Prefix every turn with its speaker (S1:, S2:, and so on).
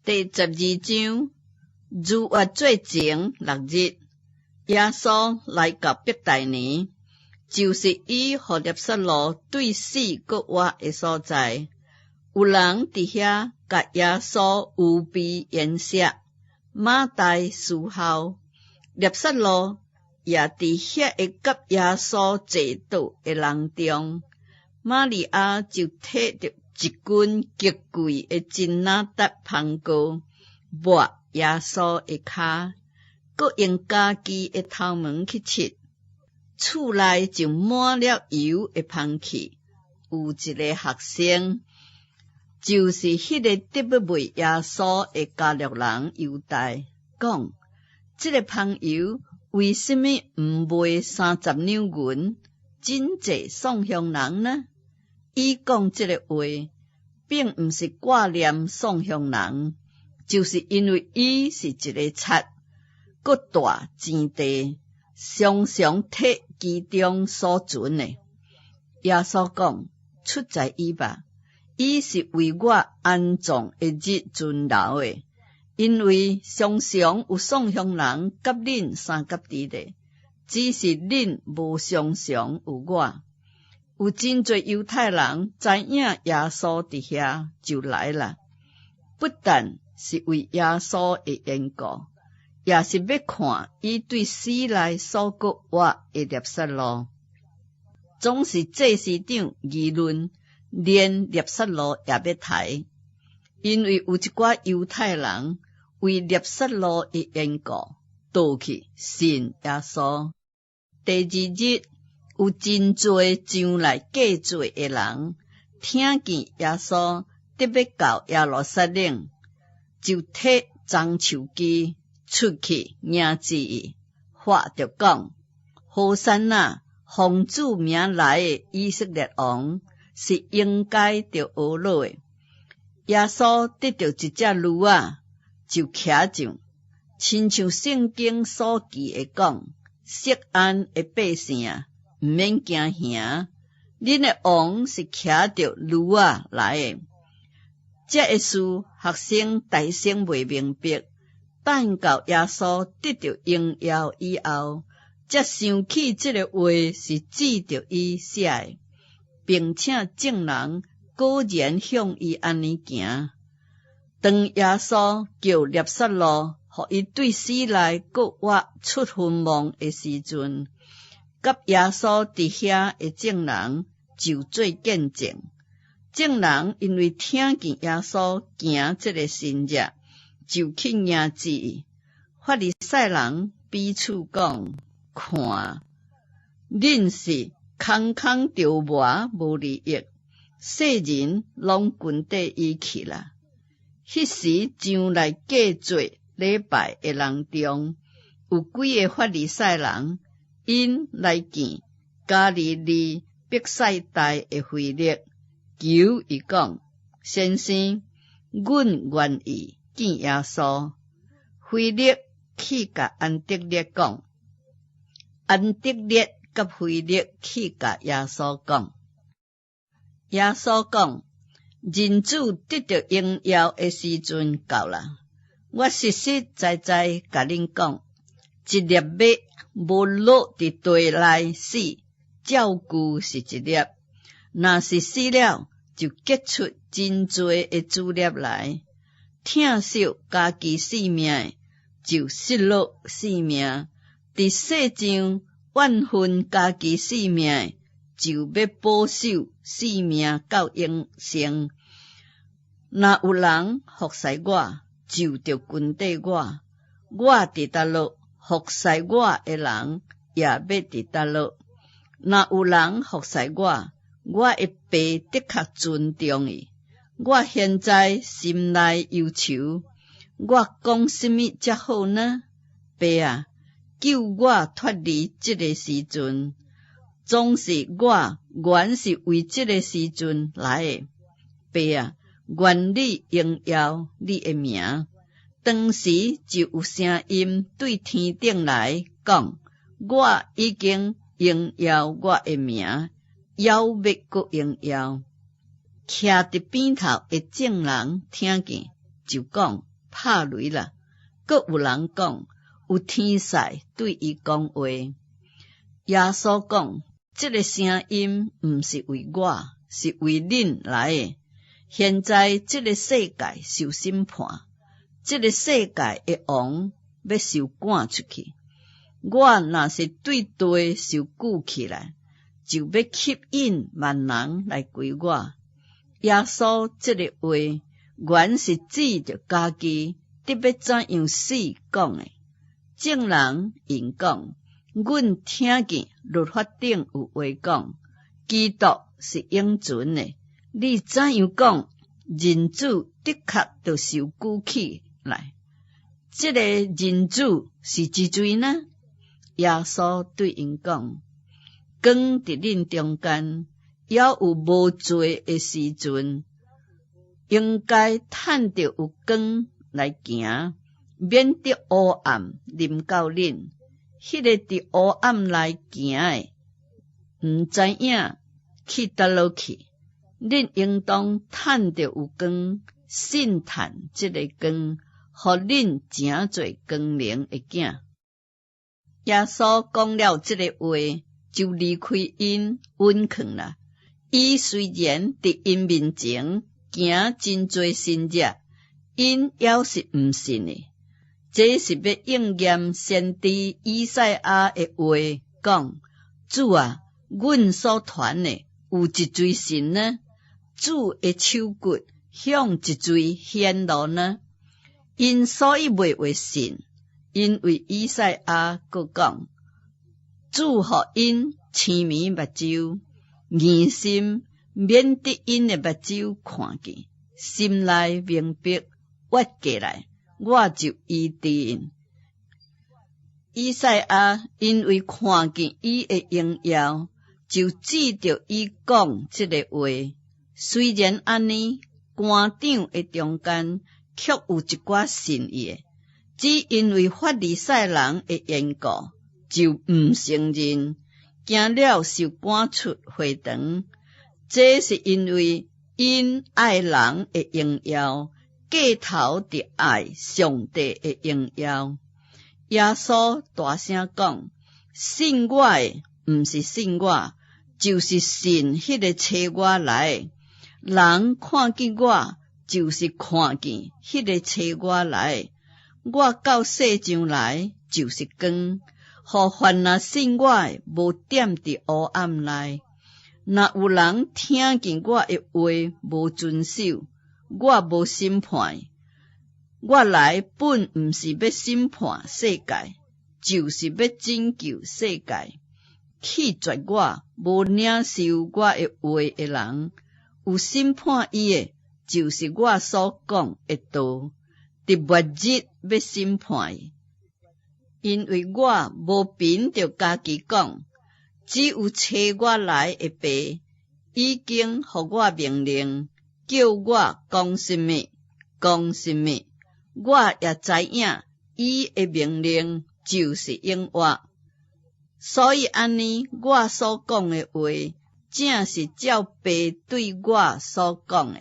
S1: 第十二章，逾越節前六日，耶穌來到伯大尼，就是伊予拉撒路對死閣活的所在。有人佇遐共耶穌預備筵席，馬大侍候，拉撒路也佇遐个佮耶穌坐桌的人中。瑪利亞就提著一斤極貴的真哪噠香膏，抹耶穌的跤，閣用家己的頭毛去拭。厝內就滿了油的芳氣。有一个學生，就是彼个得欲賣耶穌的加略人猶大，講：這个香油為啥物毋賣30兩銀，賑濟送窮人呢？伊講這个話，並毋是掛念送窮人，就是因為伊是一个賊，閣帶錢袋，常常提其中所存的。耶穌講：出在伊吧，伊是為我安葬的日存留的，因為常常有送窮人佮恁相佮佇咧，只是恁無常常有我。有真濟猶太人知影耶穌佇遐，就來啦。不但是為耶穌的緣故，也是欲看伊對死內所閣活的拉撒路。總是祭司長議論，連拉撒路也欲刣，因為有一寡猶太人為拉撒路的緣故，倒去信耶穌。第二日，有真濟上來過節的人，聽見耶穌得欲到耶路撒冷，就提棕樹枝出去迎接伊，喊著講：和散那，奉主名來的以色列王，是應該著阿樂的。耶穌得著一隻驢仔，就騎上，親像聖經所記的講：錫安的百姓啊，毋免驚嚇，恁的王是騎著驢仔來的。這个事學生大聲袂明白，等到耶穌得著榮耀以後，才想起這个話是指著伊寫的，並且眾人果然向伊按呢行。當耶穌叫拉撒路，予伊對死內閣活出墳墓的時陣，佮耶穌佇遐的眾人就做見證。眾人因為聽見耶穌行這个神跡，就去迎接伊。法利賽人彼此講：看，恁是空空著磨無利益，世人攏跟綴伊去啦。彼時上來過節禮拜的人中，有幾个法利賽人，𪜶來見加利利伯賽大的腓力，求伊講：先生，阮願意見耶穌。腓力去共安德烈講，安德烈佮腓力去共耶穌講。耶穌講：人子得著榮耀的時陣到啦。我實實在在共恁講，一粒麥無落佇地內死，照舊是一粒；若是死了，就結出真濟的子粒來。疼惜家己性命的，就失落性命；佇世上怨恨家己性命的，就欲保守性命到永生。若有人服侍我，就著跟綴我；我佇佗落，服侍我的人也欲佇佗落。若有人服侍我，我的爸的確尊重伊。我現在心內憂愁，我講啥物才好呢？爸啊，救我脫離這个時陣。總是我原是為這个時陣來的。爸啊，願你榮耀你的名。當時就有聲音對天頂來講：我已經榮耀我的名，猶欲閣榮耀。徛佇邊頭的眾人聽見，就講：拍雷啦。閣有人講，有天使對伊講話。耶穌講：這个聲音毋是為我，是為恁來的。現在這个世界受審判，這个世界的王欲受趕出去。我若是對地受舉起來，就欲吸引萬人來歸我。耶穌這个話，原是指著家己得欲怎樣死講的。眾人應講：阮聽見律法頂有話講，基督是永存的。你怎樣講，人子的確著受舉起來？這个人子是一誰呢？耶穌對𪜶講：光佇恁中間，猶有無濟的時陣，應該趁著有光來行，免得烏暗臨到恁。彼个佇烏暗內行的，毋知影去佗落去。恁應當趁著有光，信趁這个光，予恁成做光明的囝。耶穌講了這个話，就離開𪜶，隱囥啦。伊雖然佇𪜶面前行真濟神跡，𪜶猶是毋信的。這是欲應驗先知以賽亞的話，講：主啊，阮所傳的有一誰信呢？主的手骨向一誰顯露呢？𪜶所以袂會信，因為以賽亞閣講：主予𪜶青盲目睭，硬心，免得𪜶的目睭看見，心內明白，轉過來，我就醫治𪜶。以賽亞因為看見伊的榮耀，就指著伊講這个話。雖然按呢，官長的中間卻有一寡信伊的，只因為法利賽人的緣故，就毋承認，驚了受趕出會堂。這是因為𪜶愛人的榮耀，過頭佇愛上帝的榮耀。耶穌大聲講：信我的，毋是信我，就是信彼个差我來的。人看見我，就是看見彼个差我來的。我到世上來，就是光，予凡若信我的，無踮佇烏暗內。若有人聽見我的話無遵守，我無審判伊。我來本毋是欲審判世界，就是欲拯救世界。棄絕我，無領受我的話的人，有審判伊的，就是我所講的道，佇末日欲審判伊。因為我無憑著家己講，只有差我來的父已經予我命令，叫我講啥物，講啥物。我也知影伊的命令就是永活。所以按呢，我所講的話，正是照父對我所講的。